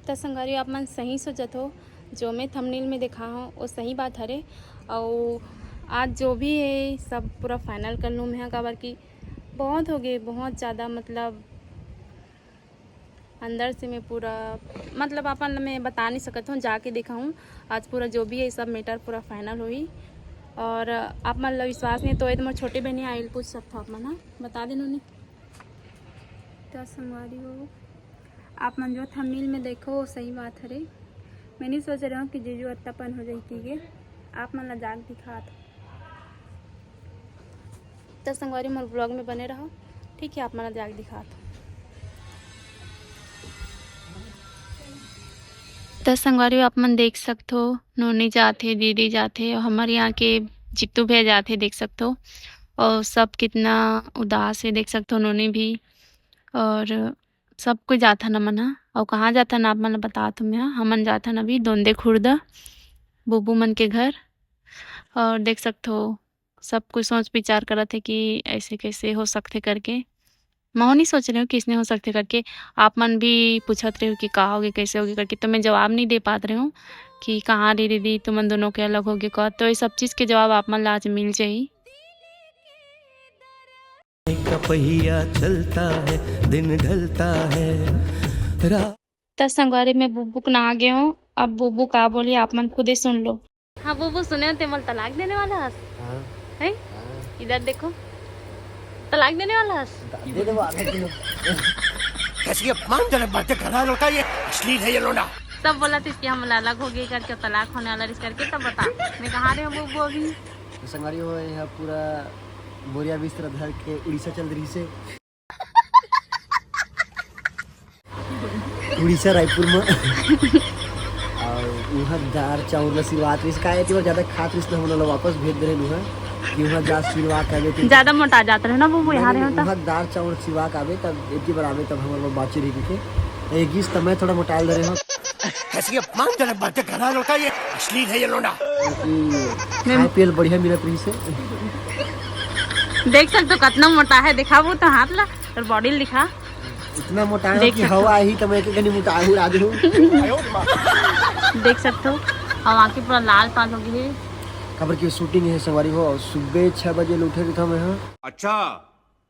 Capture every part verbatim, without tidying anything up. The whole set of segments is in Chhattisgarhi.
त संगवारी, आप मन सही सोचत हो, जो मैं थंबनेल में देखा हूँ, वो सही बात हरे। अउ आज जो भी है, सब पूरा फाइनल कर लूँ मैं, काबर कि बहुत हो गए, बहुत ज़्यादा, मतलब, अंदर से मैं पूरा, मतलब, अपन मैं बता नहीं सकत हूँ, जाके देखा हूँ। आज पूरा जो भी है, सब मैटर पूरा फाइनल होही। और आप मन ला विश्वास नहीं तो, ये तो मोर छोटे बहनी आइल, पूछ सकत हो आप मन, हाँ, बता देनो नहीं। तो संगवारी हो, आप मन जो थंबनेल में देखो, वो सही बात हरे। मैं नहीं सोच रहे हूँ कि जीजू अत्तापन हो जाए, ठीक है, आप मन ला जाके दिखात। तो संगवारी, मोर ब्लॉग में बने रहो, ठीक है, आप मन ला जाके दिखात। तो संगवारी, आप मन देख सकत हो, नोनी जात हे, दीदी जात हे, और हमारे यहाँ के जीतू भैया जात हे, देख सकत हो। और सब कितना उदास है, देख सकत हो, नोनी भी। और सब कोई जात हन हमन ह। अउ कहाँ जात हन, आप मन ल बतात हूँ मैं ह। हमन जात हन अभी दोंदे खुर्द, बुबू मन के घर। और देख सकत हो, सब कोई सोच विचार करत हे कि ऐसे कैसे हो सकथे करके। मैं नहीं सोच रहे हूँ किसने हो सकथे करके। आप मन भी पूछत रहे हो कि का होगे, कैसे होगे करके, तो मैं जवाब नहीं दे पात रहे हूँ कि कहाँ रे दीदी, तुमन दोनों के अलग होगे का। तो ये सब चीज़ के जवाब आप मन ला आज मिल जाही। का पहिया चलता है, दिन ढलता है, रा- त संगवारी, मैं बुबू के ना आ गए हूँ। अब बुबू का बोली, आप मन खुदे सुन लो। हाँ बुबू, सुने हो, ते मोला तलाक देने वाला हस? हाँ। हैं? हाँ। इधर देखो, तलाक देने वाला हस? दे दे वो आधा किलो। कैसी अपमानजनक बातें कर रहा है लड़का, ये अश्लील है ये लोंडा। सब बोलत रहिस कि हमन ला अलग हो गए करके, तलाक होने वाला रहिस करके, तब बता मैं कहाँ रहे हूँ बुबू अभी। तो संगवारी हो, यह पूरा बोरिया बिस्तर धर के उड़ीसा चल रही से। उड़ीसा, रायपुर में। और उहाँ दार चाउर ला सिरवात रहिस, काहे कि वो ज्यादा खात रहिस, तो हमन ला वापस भेज दे रहे उहाँ, कि उहाँ जा सिरवा के आबे। ज्यादा मोटा जात रहे ना वो, यहाँ रहे होता। उहाँ दार चाउर सिरवा के आबे, तब एक ही बार आबे, तब हमर वो बाचे रही के। एक गीस तब मैं थोड़ा मोटाल दे रहे हूँ। कैसी अपमानजनक बातें कर रहा है लड़का, ये अश्लील है ये लोंडा। खाए पिए ल बढ़िया मिलत रहिस हे। देख सकत हो कितना मोटा है, दिखाबो तो हाथ ला और बॉडी दिखा। इतना मोटा है देख कि सकत हो। हवा आही तो मैं एक घनी मोटा उड़ा दूँ। देख सकत हो, और आँखें पूरा लाल पाल हो गई है। काबर की शूटिंग है संगवारी हो, और सुबह छह बजे ले उठे रहिथों मैं ह। अच्छा,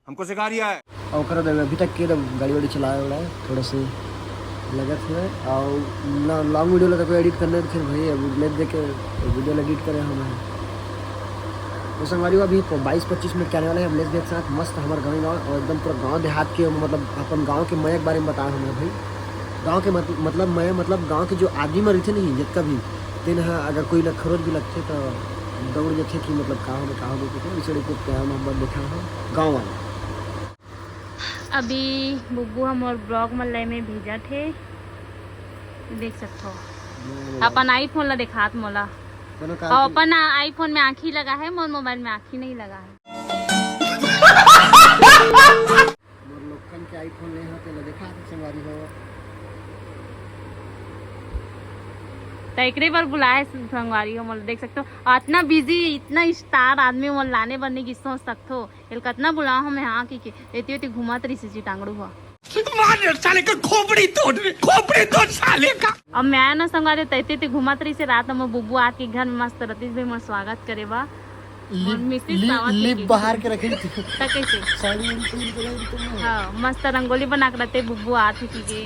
हमको सिखा रिया है। और ओकरा दे अभी तक के तो गाड़ी वाड़ी चलाए उड़ाए थोड़ा से लगत है। और ना लॉन्ग वीडियो लगा कोई एडिट करने, तो फिर भाई अब ले दे के वीडियो एडिट करे हम हैं। तो संगवारी हो, अभी बाईस पच्चीस मिनट के आने वाले हैं हम लेस के साथ मस्त हमारे गाँव गाँव, और एकदम पूरा गाँव देहात के, मतलब अपन गाँव के मया के बारे में बताए हमें भाई। गाँव के मत-, मतलब मया, मतलब गाँव के जो आदमी मन रहिथे नहीं, जितना भी तेन ह अगर कोई ला खरोच भी लगथे तो दौड़ जथे कि मतलब का होगे, का होगे, ठीक है, इस तरह के प्यार मोहब्बत देखा है गाँव वाला। अभी बुब्बू ह मोर ब्लॉग मन ले में भेजत हे, देख सकथो। अपन आईफोन ला देखात मोला। कोनो काम और के अपन आईफोन में आँखी लगा है, मोर मोबाइल में आँखी नहीं लगा है। मोर लोकन के आईफोन ले हो, तेला देखा के संगवारी हो। त एकरे बर बुलाए संगवारी हो, मोला देख सकथो। अतना बिजी, इतना स्टार आदमी मोला लाने बर नहीं गिस, सोच सकथो। एल कतना बुलाओ हमें, हाँ, कि, कि एती ओती घूमत रहिस हे चिटांगड़ू ह। मार साले का खोपड़ी तोड़, खोपड़ी तोड़ साले का। अब मैं आया ना संगवारी, तैते ते घूमत रहिस हे। रात में बुब्बू आत के घर में मस्त रतीश भाई मोर स्वागत करे बा। लिप, मोर मिसेस लिप, सावत लिप के। बाहर के रखे। त कैसे? साड़ी उड़ी पहन के रहे तुम। हाँ, मस्त रंगोली बना के रहते, बुब्बू आत ही के।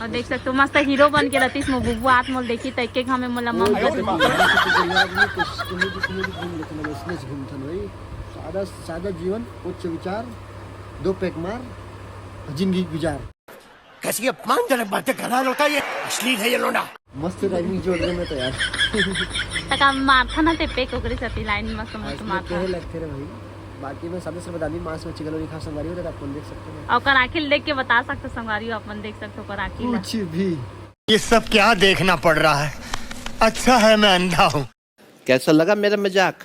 और देख सकते हो, मस्त हीरो बन के रतीश मोर बुब्बू आत मोल देखी, त एक एक हमें मोला मम वो करते। कुछ, कुछ, कुछ घूम लेते ना, इसलिए घूमते ना भाई। सादा, सादा जीवन, उच्च विचार, दो पैक मार, जिंदगी गुजार। कैसी अपमानजनक बातें कर रहा है लड़का, ये अश्लील है ये लोंडा। मस्त टाइमिंग जोड़ रहे मैं तो यार। तका मारथा ना ते पेक ओकरे साथी लाइन मस्त मस्त आज मैं मारथा। कहे लगते रे भाई, बाकी मैं सादा से बदामी मांस मच्छी गलो नहीं खा संगवारी हो, तो आप देख सकते हैं। और ओकर आँखी देख के बता सकते संगवारी हो, अपन देख सकते ओकर आँखी ला। कुछ भी। ये सब क्या देखना पड़ रहा है? अच्छा है मैं अंधा हूँ। कैसा लगा मेरा मजाक?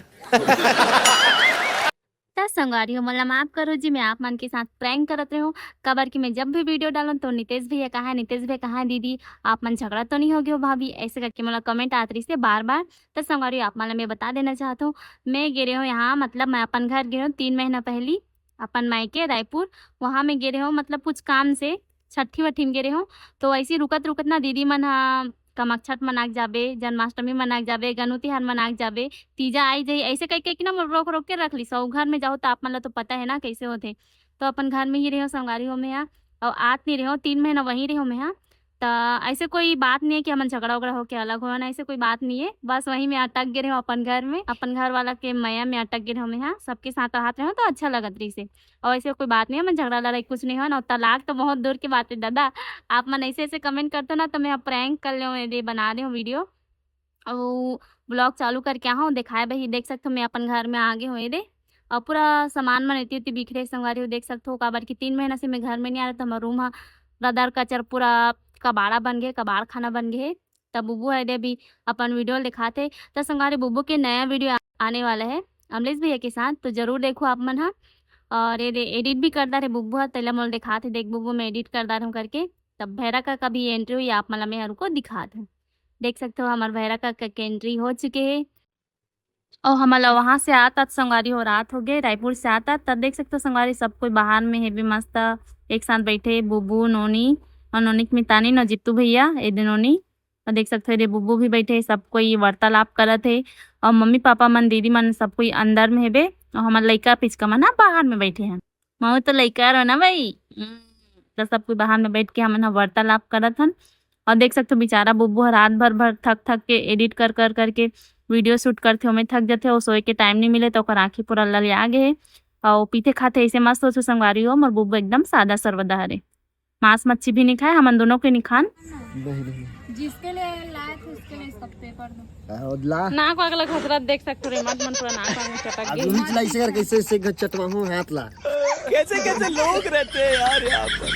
त संगवारी हो, मोला माफ करो जी, मैं आप मन के साथ प्रैंक करत रहूं। काबर कि मैं जब भी वीडियो डालूं तो नितेश भैया कहाँ है, नितेश भैया कहाँ है दीदी, आप मन झगड़ा तो नहीं हो गए हो भाभी, ऐसे करके मोला कमेंट आत रहिस हे बार बार। त संगवारी हो, आप मन ला मैं बता देना चाहत हूँ, मैं गे रहे हूँ यहाँ, मतलब मैं अपन घर गे रहे हूँ तीन महीना पहली अपन मायके रायपुर। वहाँ मैं गे रहे हूँ मतलब कुछ काम से, छट्ठी वट्ठी में गे रहे हो, तो ऐसे रुकत रुकत ना दीदी मन हा कमकछठ मनाक जाबे, जन्माष्टमी मनाक जाबे, गनु तिहार मनाक जाबे, तीजा आई जाही, ऐसे कह के ना मोर रोक रोक के रख ली। सौ घर में जाओ तो आप मन ला तो पता है ना कैसे होथे। तो अपन घर में ही रहो संगवारी हो में हा, और आत नहीं रहो, तीन महीना वहीं रहो में हा। त ऐसे कोई बात नहीं है कि हमन झगड़ा उगड़ा होके अलग हो ना, ऐसे कोई बात नहीं है। बस वहीं में अटक गए रहो अपन घर में, अपन घर वाला के मया में अटक गए रहो में हा। सबके साथ रहत रहो तो अच्छा लगत रही से, और ऐसे कोई बात नहीं है, हमन झगड़ा लड़ाई कुछ नहीं हो ना। तलाक तो बहुत दूर की बात है दादा। आप मन ऐसे ऐसे कमेंट करते हो ना तो मैं प्रैंक कर ले दे, बना दे वीडियो। अउ ब्लॉग चालू करके आहूँ, देखाए बर ही। देख सकथो, मैं अपन घर में आगे हों एदे, अउ पूरा सामान मन एती ओती बिखरे संगवारी हो। देख सकथो, काबर कि तीन महीना से मैं घर में नहीं आ रहा, तो हमर रूम हा रदर कचर पूरा कबाड़ा बन गए, कबाड़ खाना बन गए। तब बुबू है दे अभी अपन वीडियो दिखाते। तो संगवारी, बुबू के नया वीडियो आने वाला है अमलेश भैया के साथ, तो जरूर देखो आप मन हा। और ये दे एडिट भी करता रहे बुबू हा, तेला मोल दिखाते। देख बुबू, मैं एडिट कर डार हूँ करके। तब भैरा का कभी एंट्री हुई, आप मन ला मैं हर को दिखा दूँ। देख सकते हो, हमार भैरा का, का के एंट्री हो चुके है। और हमला वहाँ से आत आत संगवारी हो रात हो गए, रायपुर से आत आत। तब देख सकते हो संगवारी, सब कोई बाहर में हेबे मस्त एक साथ बैठे, बुबू, नोनी और नोनी के मितानी न जित्तू भैया, ए दे नोनी। और देख सकते हो, ये बुबू भी बैठे, सब कोई वार्तालाप करत है। और मम्मी पापा मन, दीदी मन, सब कोई अंदर में हेबे, और हमार लइका पिचका मन ह बाहर में बैठे हैं। मऊ तो लइका रहो ना भाई। हम्म, तो सब कोई बाहर में बैठ के हमन ह वार्तालाप करत हन। और देख सकते हो, बेचारा बुब्बू ह रात भर भर थक थक के एडिट कर कर करके वीडियो शूट करथे, ओमे थक जथे, और सोए के टाइम नहीं मिले, तो ओकर आँखी पूरा ललिया गे हे। और पीते खाते ऐसे मस्त होथे संगवारी हो, मोर बुब्बू एकदम सादा सर्वदा हरे। मांस मच्छी भी नहीं खाए, हमन दोनों के नहीं खान। नहीं, नहीं। जिसके लिए लाए थे उसके लिए सब पेपर दो। आ, और ला। नाक वाक ला घसरत देख सकते रे, मत मन पूरा नाक वाक में चटक अब गई। उही ला ऐसे कर, कैसे ऐसे घ-, चटवाहूँ हाथ ला। कैसे कैसे लोग रहते हैं यार यहाँ पर।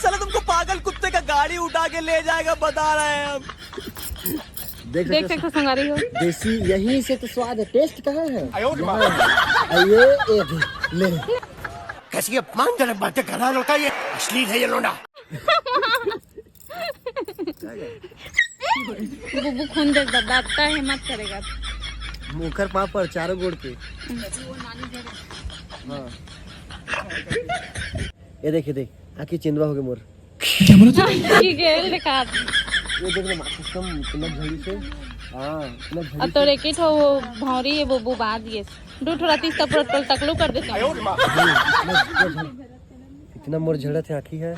साला तुमको पागल कुत्ते का गाड़ी उठा के ले जाएगा, बता रहे हैं हम। देख देख सकते सकते हो संगवारी हो। देसी यहीं से तो स्वाद है, टेस्ट कहाँ है? आयो रे यहाँ बाप। है। आइए, एक ले। कैसी अपमानजनक बातें कर रहा है लड़का ये, अश्लील है ये लोंडा। बुबू खून दे द-, दाता है, मत करेगा। मुखर पापड़ चारों गोड़ पे। हाँ। ये देख, ये देख, आखिर चेंदवा हो गए मोर। की गेल दिखा। ये देख ना, माँ कसम, इतना झड़ी से। हाँ, इतना झड़ी अब तो से। रेकेट हो, वो भौरी है, वो, वो बांध ये। दू ठो राती सब पूरा टल तकलू कर देते हैं। इतना, इतना झड़-, इतना मोर झड़त है आँखी है।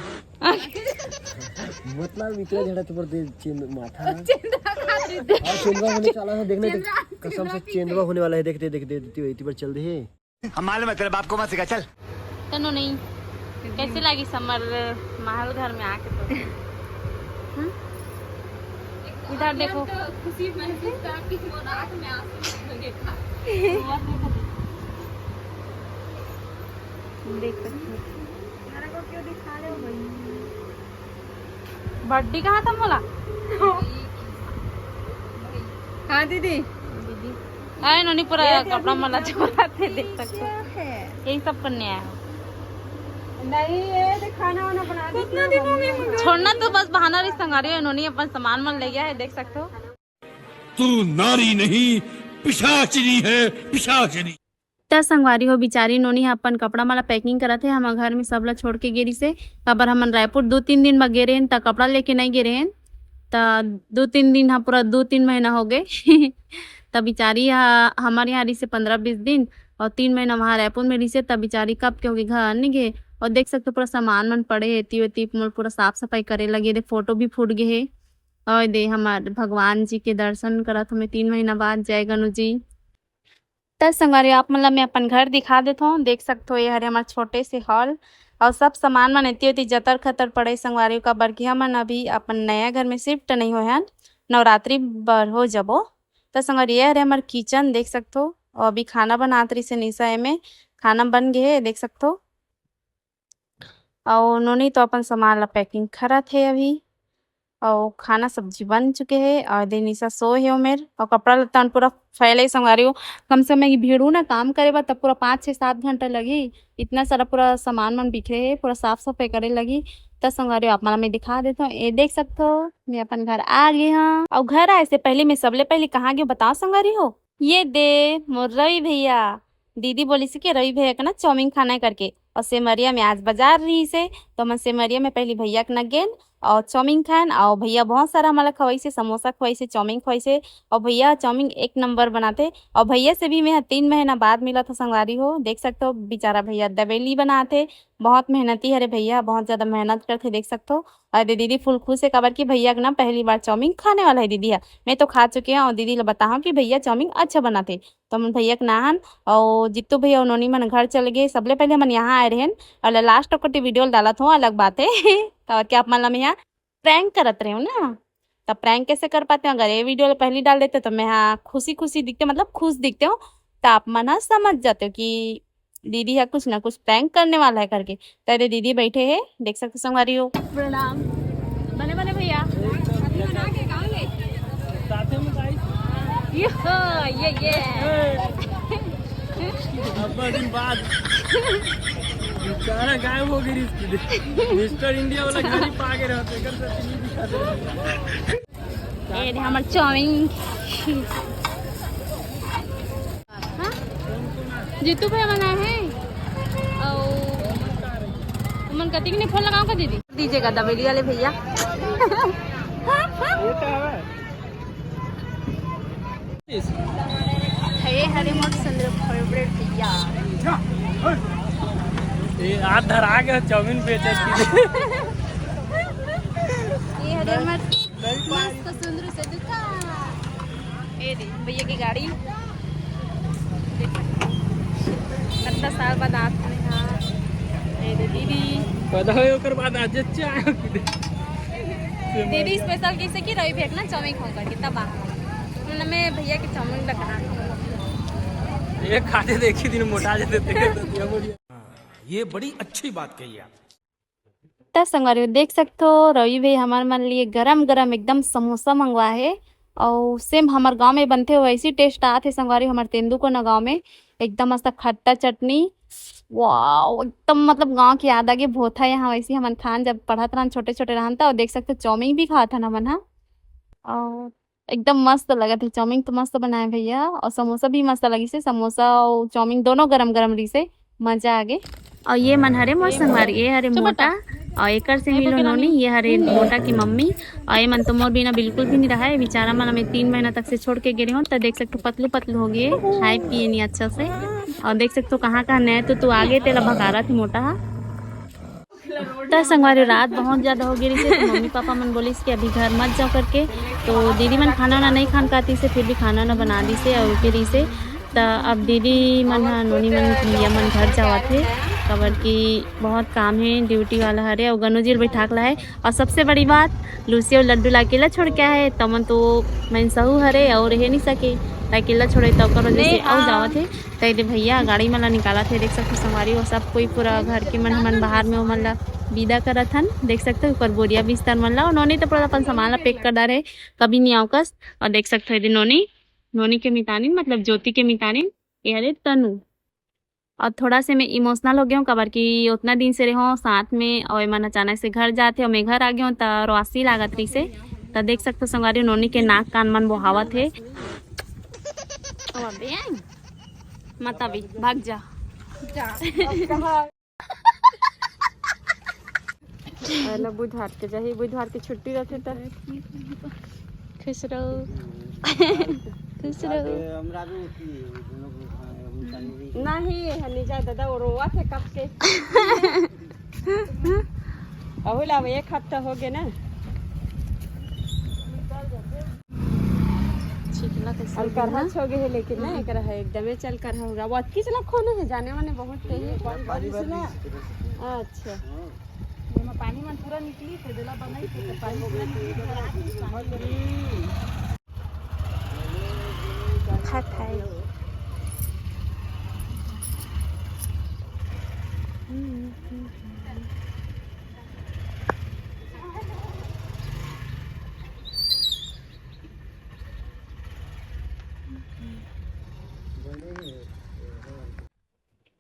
मतलब इतना झड़त मोर दे चेंद माथा है। और चेंदवा होने वाला है, देखने दे। चेंदवा, कसम से चेंदवा होने वाला है, देख दे, देख दे, देती हुई इतनी बार चल दे। हम मालूम है तेरे बाप को मत सिखा, चल। तनो नहीं, कैसे लगी समर महल घर में आके तो? हम्म? इधर देखो। खुशी महसूस करा कि वो रात में आंसू निकल गए। देख सकते हो। मेरे को क्यों दिखा रहे हो भाई? बड्डी कहा था मोला? हाँ दीदी। दीदी, आए नोनी पूरा ये कपड़ा दीदी मला का छोड़ा थे, देख सकते हो। पीछे है। यही सब करने आया हूँ। नहीं, ये तो खाना वाना बना दी कितना थी दिनों में मम्मी। मंगा छोड़ना तो बस बहाना रही संगारी है, नोनी अपन सामान मन ले गया है, देख सकते हो। तू नारी नहीं, पिशाचिनी है, पिशाचिनी। त संगवारी हो, बिचारी नोनी ह अपन कपड़ा मन ला पैकिंग करत हे। हमर घर में सब ला छोड़ के गे रिहिस हे, काबर हमन रायपुर दू तीन दिन बर गे रहेन, त कपड़ा लेके नइ गे रहेन। त दू तीन दिन ह, पूरा दू तीन महीना हो गए। त बिचारी ह हमर यहाँ रिहिस हे पंद्रह बीस दिन, और तीन महीना वहाँ रायपुर में रिहिस हे, त बिचारी कब के होगे घर नइ गे। और देख सकते हो, पूरा सामान मन पड़े हे, एती ओती मोर पूरा साफ सफाई करे लगे, दे फोटो भी फूट गे हे। और दे हमार भगवान जी के दर्शन करत हमें तीन महीना बाद, जय गणु जी। त संगवारी, आप मन ला मैं अपन घर दिखा देत हौं। देख सकत हो, ये हरे हमर छोटे से हॉल, अउ सब सामान मन एती ओती जतर खतर पड़े संगवारी, काबर कि हमन अभी अपन नया घर में शिफ्ट नइ होए हन, नवरात्रि बर हो जबो। त संगवारी, ये हरे हमर किचन, देख सकत हो, अउ अभी खाना बनात रहिस हे निशा, एमे खाना बन गे हे, देख सकत हो। अउ नोनी तो अपन सामान ला पैकिंग करत हे अभी। अउ खाना सब्जी बन चुके हे। अउ दे निशा सोए हे ओमेर। अउ कपड़ा लत्ता मन पूरा फैले हे संगवारी हो। कम से कम मैं भिड़ू ना काम करे बर, तब पूरा पाँच छः सात घंटा लगही। इतना सारा पूरा सामान मन बिखरे हे, पूरा साफ सफाई करे लगही। त संगवारी हो, आप मन ला मैं दिखा देत हौं। ये देख सकत हो, मैं अपन घर आ गे हौं। अउ घर आए से पहले मैं सबले पहले कहाँ गे बताओ संगवारी हो? ये दे मोर रवि भैया। दीदी बोलिस हे कि रवि भैया का ना चाउमीन खाना हे करके। और सेमरिया में आज बाजार रहिसे, तो हमन सेमरिया में पहली भैया के न गेन और चाउमीन खाएन, और भैया बहुत सारा हमला खवाइसे, समोसा खवाइसे, चाउमीन खवाइसे, और भैया चाउमीन एक नंबर बनाथे। और भैया से भी मैं तीन महीना बाद मिलत हो संगवारी हो, देख सकते हो बेचारा भैया दबेली बनाथे, बहुत मेहनती हरे भैया, बहुत ज्यादा मेहनत करथे, देख सकते हो। और दे दीदी फुल खुश है, काबर कि भैया के ना पहली बार चाउमीन खाने वाला है दीदी है। मैं तो खा चुके हैं और दीदी ला बताहूँ कि भैया चाउमीन अच्छा बनाथे। तो हमन भैया के नाहन और जित्तू भैया और नोनी मन घर चले गए। सबले पहले हमन यहाँ आए रहेन और लास्ट कोटी वीडियो डालत हूँ, अलग बात है। तो और क्या आप मन ला मैं यहाँ प्रैंक करत रहे हो ना, तो प्रैंक कैसे कर पाते हो? अगर ये वीडियो पहली डाल देते तो मैं हाँ खुशी खुशी दिखते, मतलब खुश दिखते हो, तो आप मन हाँ समझ जाते हो कि दीदी है कुछ ना कुछ प्रैंक करने वाला है करके। तो ये दीदी बैठे है, देख सकते हो संगवारी हो। प्रणाम। बने बने भैया। ये हो, ये ये। अब्बा दिन बाद बेचारा गायब हो गई इसकी। मिस्टर इंडिया वाला गाड़ी पा के रहते कर सकते नहीं दिखा दे। ये रे हमर चाउमीन। हाँ? जीतू भैया मन आए हैं। और तुमन कतिक ने फोन लगाओ का दीदी? दीजिएगा दबेली वाले भैया। ये हरे मोर सुंदर फेवरेट भैया। ये हाथ धरा के चाउमीन बेचत की। ये हरे मोर मस्त सुंदर से दुकान। ये दे भैया की गाड़ी। कितना साल बाद आते हैं। ये दे दीदी। पता है ओकर बाद आज अच्छा आया कि दे। दीदी स्पेशल कैसे की रही भेंट ना चाउमीन खाऊंगा कितना बार। उन्होंने मैं भैया की चाउमीन लगा। ये खाते देखी दिन मोटा जाते थे। ये बड़ी अच्छी बात कही आप। त संगवारी हो देख सकथो, रवि भैया हमर मन लिए गरम गरम एकदम समोसा मंगवा हे। अउ सेम हमर गांव में बनथे वैसी टेस्ट आत हे संगवारी हो, हमर तेंदू कोना गांव में एकदम मस्त खट्टा चटनी। वाओ, एकदम मतलब गांव की याद आगे भोथा यहाँ वैसी हमन खान जब पढ़त रहन छोटे छोटे रहन त। अउ देख सकथो चाउमीन भी खात हन हमन हा। अउ एकदम मस्त लगत हे, चाउमीन तो मस्त बनाए भैया, और समोसा भी मस्त लगिस हे, समोसा और चाउमीन दोनों गरम गरम रहिस हे, मजा आ गे। और ये मन हरे मोर संगवारी, ये हरे मोटा, और एकर से मिलो नोनी, ये हरे मोटा की मम्मी। और ये मन तो मोर बिना बिल्कुल भी नहीं रहा है, बेचारा मन हमें तीन महीना तक से छोड़ के गे रहे हो, तो देख सकते हो पतलू पतलू हो गए, खाए पिए नहीं अच्छा से। और देख सकते हो कहाँ कहाँ नए तो तू आगे तेला भगारा थी मोटा हा। त संगवारी, रात बहुत ज्यादा हो गई रहिस हे, तो मम्मी पापा मन बोलिस कि अभी घर मत जाओ करके। तो दीदी मन खाना वाना नहीं खान कहती से, फिर भी खाना वाना बना दी से और रुके रहिस हे। त अब दीदी मन हा नोनी मन भैया मन घर जावत हे, काबर कि बहुत काम है, ड्यूटी वाला हरे और गनु जी ल बैठाक ला है। और सबसे बड़ी बात, लूसी और लड्डू ला अकेला छोड़ के आए, तमन तो मन सहू हरे और रह नहीं सके, त अकेला छोड़े तो ओकर वजह से अउ जावत हे। त एदे भैया गाड़ी मन ला निकालत हे, देख सकथो संगवारी हो, सब कोई पूरा घर के मन हमन बाहर में ओमन ला विदा करत हन। देख सकथो ऊपर बोरिया बिस्तर मन ला, और नोनी तो पूरा अपन सामान ला पैक कर डारे, कभी नहीं आओ कस। और देख सकथो एदे नोनी, नोनी के मितानिन मतलब ज्योति के मितानिन, ये हरे तनु। और थोड़ा से मैं इमोशनल हो गया हूँ, काबर कि उतना दिन से रहो साथ में और मन अचानक से घर जाते और मैं घर आ गया हूँ, त रोआसी लागत रही से। त देख सकथो संगवारी हो, नोनी के नाक कान मन बोहावत हे। अब अबे आई। मत अभी, भाग जा। जा। अब कहाँ? अरे बुधवार के जाही, बुधवार के छुट्टी रहथे त। खुश रहो। खुश रहो। हमरा भी उठी, दोनों को खाने, अभी पानी भी। नहीं, हनी जा दादा, वो रोवा थे कब से। अहुल, अब एक हफ्ता हो गया ना। चिकला कैसे अलकरहा लगी ना? छो गए है, लेकिन ना, हम्म। एकरा है, एकदमे चल कर होगा। वो अतकी चला खोने है, जाने वाने बहुत कही है, कौन बारिश बारिश ना। अच्छा। हाँ। एमा पानी मन पूरा निकली थे, जेला बनाई थे, तो पानी पूरा निकली थे। खात है।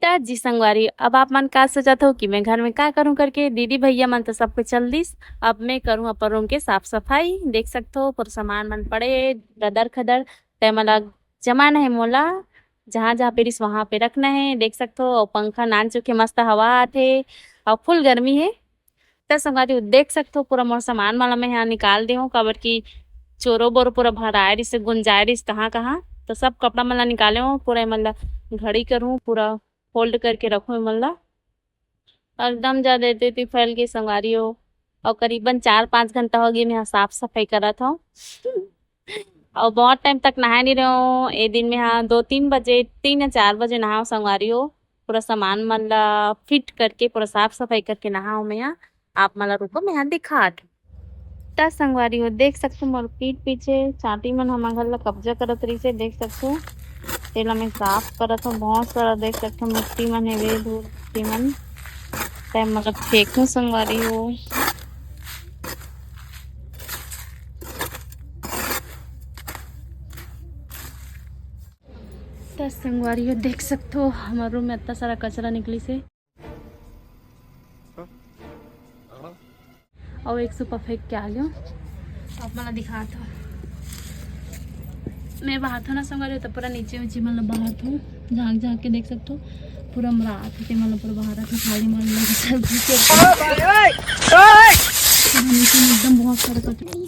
त जी संगवारी, अब आप मन का सोचत हो कि मैं घर में का करूं करके? दीदी भैया मन तो सबको चल दिस, अब मैं करूं अपन रूम के साफ सफाई। देख सकत हो पूरा सामान मन पड़े हे, ददर खदर, ते मला जमाना हे मोला। जहाँ जहाँ पे रिस वहाँ पे रखना है। देख सकथो, अउ पंखा नान चुके, मस्त हवा आथे, अउ फुल गर्मी है। त संगवारी हो, देख सकथो, पूरा मोर सामान मन ला मैं यहाँ निकाल दे हूँ, काबर कि चोरो बोरो पूरा भराए रिस, गुंजाए रिस कहाँ कहाँ। तो सब कपड़ा मन ला निकाले हूँ, पूरा एमन ला घड़ी करूँ, पूरा फोल्ड करके रखूँ एमन ला। एकदम ज्यादा एती ओती फैल गे संगवारी हो। अउ करीबन चार पाँच घंटा हो गए, मैं साफ सफाई करत हूँ। अउ बहुत टाइम तक नहाए नहीं रहे हूँ। ए दिन में हाँ दो तीन बजे, तीन या चार बजे नहाओ संगवारी हो। पूरा सामान मन ला फिट करके, पूरा साफ सफाई करके नहाओ मैं यहाँ। आप मन ला रुको, मैं यहाँ दिखात हूँ। त संगवारी हो, देख सकथो मोर पीठ पीछे चांटी मन हमर घर ला कब्जा करत रहिसे। देख सकथो, तेला मैं साफ करत हूँ। बहुत सारा देख सकथो मिट्टी मन हेवे, धूल मिट्टी मन, तै मतलब फेंकूं संगवारी हो। त संगवारी हो, देख सकथो हमर रूम में इतना सारा कचरा निकलिसे। अउ एक सुपा फेंक के आ गयो। आप मन ला दिखात हूँ, मैं बहात हूँ ना संगवारी, तो पूरा नीचे उचे मन ला बहात हूँ। झाँक झाँक के देख सकथो, पूरा मरात हे, ते मन ला पूरा बहारत हूँ, खाली मन ला सब घुस के। पूरा नीचे में एकदम बहुत सारा कचरा।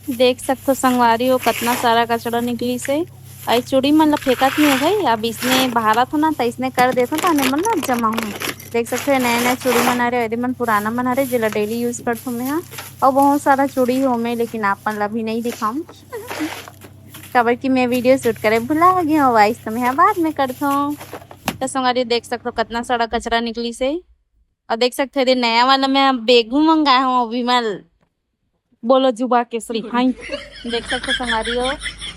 देख सकथो संगवारी हो, कतना सारा कचरा निकलिसे। अउ चूड़ी मन ला फेंकत नहीं हो भाई, अब इसने बहारत हो ना, त इसने कर देथो, त आने मन ला जमा हो। देख सकथो, ये नया नया चूड़ी मन हरे, एदे मन पुराना मन हरे, जेला डेली यूज करथो मैं हा। अउ बहुत सारा चूड़ी हो में, लेकिन आप मन ला भी नहीं दिखाऊं, काबर कि मैं वीडियो शूट करे भुला गई हूँ, वाइस तो मैं हा बाद में करथो। त संगवारी देख सकथो, कतना सारा कचरा निकलिसे। अउ देख सकथो, एदे नया वाला मैं बेगू मंगाए हूँ, विमल। बोलो जुबा केसरी, हाय। देख सकथो संगवारी हो,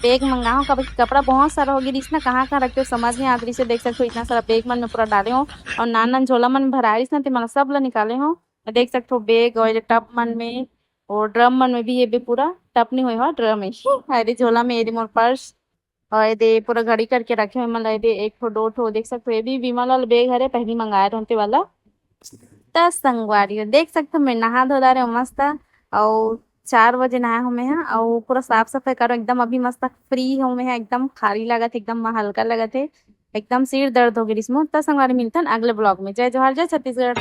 बैग मंगाहूं, काबर कि कपड़ा बहुत सारा हो गे रिस ना, कहाँ कहाँ रखे हो समझ नहीं आत रिस। देख सकथो, इतना सारा बैग मन में पूरा डाले हो, अउ नान नान झोला मन भराए रिस ना, ते मन सब ला निकाले हो। देख सकथो, बैग अउ ये टब मन में, अउ ड्रम मन में भी, ये भी पूरा टब नहीं होय हो, ड्रम है। अरे झोला में ये दे मोर पर्स, अउ एदे पूरा घड़ी करके रखे हो, मतलब एदे एक ठो दो ठो देख सकथो, ये भी विमल वाला बैग हरे, पहली मंगाए रहते वाला। त संगवारी हो, देख सकथो, मैं नहा धो डारे हूँ मस्त, अउ चार बजे नहाए हूँ मैं हा, अउ पूरा साफ सफाई करो एकदम। अभी मस्त फ्री हूँ मैं हा, एकदम खाली लगत हे, एकदम हल्का लगत हे, एकदम सिर दर्द हो गई रिस मोर। त संगवारी मिलथन अगले ब्लॉग में। जय जोहार, जय छत्तीसगढ़।